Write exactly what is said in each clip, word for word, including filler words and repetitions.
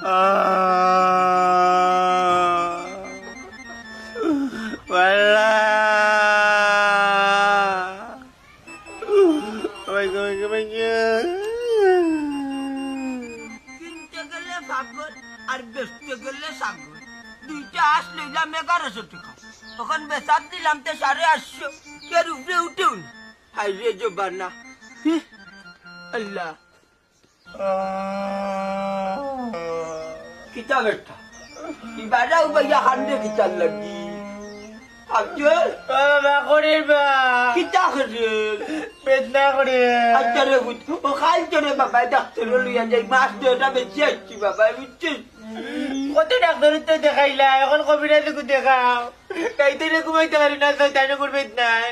আহ, আল্লাহ। কিনতে গেলে পাগল আর বেচতে গেলে ছাগল। দুইটা আঁশ লইলাম এগারোশো টেকা। অখন বেচাত দিলাম তে সাড়ে আটশো। এর উপরে উঠেও না। হায় রে জমানা। হি, আল্লাহ। কিতা বেটা? ইবারা উবাইয়া কান্দে কিতার লাগি? আব্দুল? ও বাবা, করে বা। কিতা করে? বেদনা করে। আচ্ছা রে, বুঝ-, ও কাল তোরে বাবা, ডাক্তার লইয়া যাই, মাস দুইটা বেশি আসছি বাবা, বুঝছিস? কত ডাক্তার তো দেখাইলা, অখন কবিরাজ দেখো দেখাও। তাই তো রে ঘুমাইতে পারি না, তাই তাই না করবে নাই।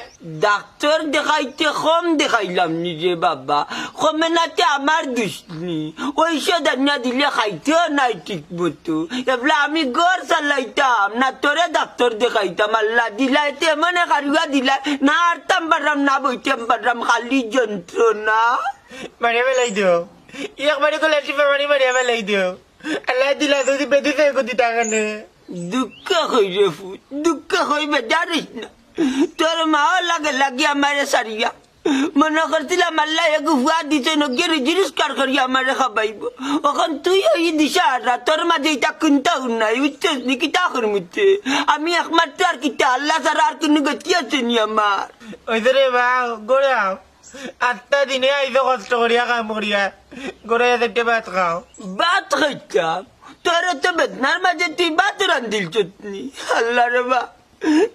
ডাক্তার দেখাইতে কম দেখাইলাম নি রে বাবা, কমে না তে আমার দুষ নি। ঔষধ আনিয়া দিলে খাইতেও নাই ঠিক মতো। এবলা আমি ঘর চালাইতাম না, তোরে ডাক্তার দেখাইতাম। আল্লাহ দিলায় তে এমন এক আরুয়া দিলায়, না আরতাম পাররাম, না বইতাম পাররাম, খালি যন্ত্রণা। মারিয়া বেলাই দিও, একবারে কলে টিপা মারি মারিয়া বেলাই দিও। আল্লাহ দিলা যদি বেদি চাই গতি টাকা নে। দুঃখ কই রে ফুত, দুঃখ কই, বেজার অইস না। তোর মাও লাগে লাগি আমারে সারিয়া। মনো করছিলাম আল্লায় এগু ফুয়া দিছে, নগিয়ে রুজি রোজগার করি আমারে খাবাইবো। অখন তুই ওই দিশা আর তোর মাঝে ইটা কুন্তাউ নাই, বুঝছস নি? কিতা করমু তে? আমি একমাত্র আর কিতা, আল্লাহ ছাড়া আর কুনু গতি আছে নি আমার। ওই যে রে বা, গোড়া। আটটা দিনে আইছো কষ্ট করিয়া, কাম করিয়া, ঘরে এসে একটা ভাত খাও। ভাত খাইতাম? তোর তো বেদনার মাঝে তুই ভাত রান্ধিলছত নি। আল্লাহ রে বা,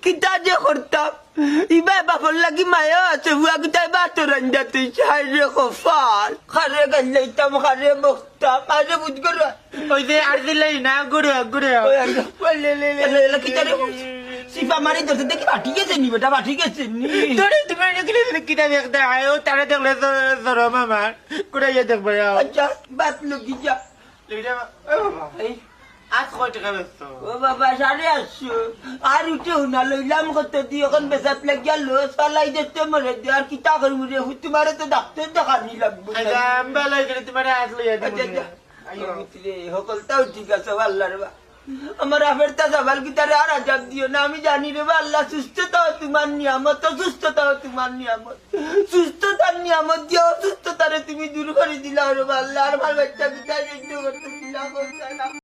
কিতা যে করতাম। ইবায় বাপর লাগি মায়াও আছে, ফুয়া কিতায় ভাত রান্ধা তুই, হায় রে কপাল। কারে গাইল্লাইতাম, কারে বকতাম, কারে বুঝ করো। ওই যে আর দিলাই না, ঘুরে, ঘুরে। ওই আর, ওই লে, লে, লে, লে, লে, কিতা রে? সিপা মারি ধরতে দেখি বাটি গেছে নি, বেটা, বাটি গেছে নি? তোরে তুমি রে কিতা, কিতা দেখতে আয়, ও তারা দেখলে তো শরম আমার। ঘুরে গিয়ে দেখবে, যাও। আচ্ছা, বাত লগি যা। লেগে যা, ও বাবা। এই। আজ কয় টাকা বেচছো? ও বাবা, সাড়ে আটশো। আর উঠেও না, লইলাম কত দি, অখন বেচাত লাগিয়া লস, ফালাই দিতে মরে দে, আর কিতা করমু রে, হু, তোমারে তো ডাক্তার দেখানি লাগবো না। আচ্ছা, আমি ভালো করে তোমারে আজ লইয়া দিব আচ্ছা, নে। আচ্ছা। আইও। ও ভিতরে, হকলটাও ঠিক আছে, আল্লাহ রে বা। আমার আফেরটা সাবাল কিতারে আর আজাব দিও না, আমি জানি রে বা, আল্লাহ সুস্থতাও তোমার নিয়ামত, অসুস্থতাও তোমার নিয়ামত। সুস্থতার নিয়ামত দিয়া অসুস্থতারে তুমি দূর করি দিলাও রে বা, আল্লাহ, আর আমার বাচ্চা কিতা সহ্য করতে দিলা, করতে না।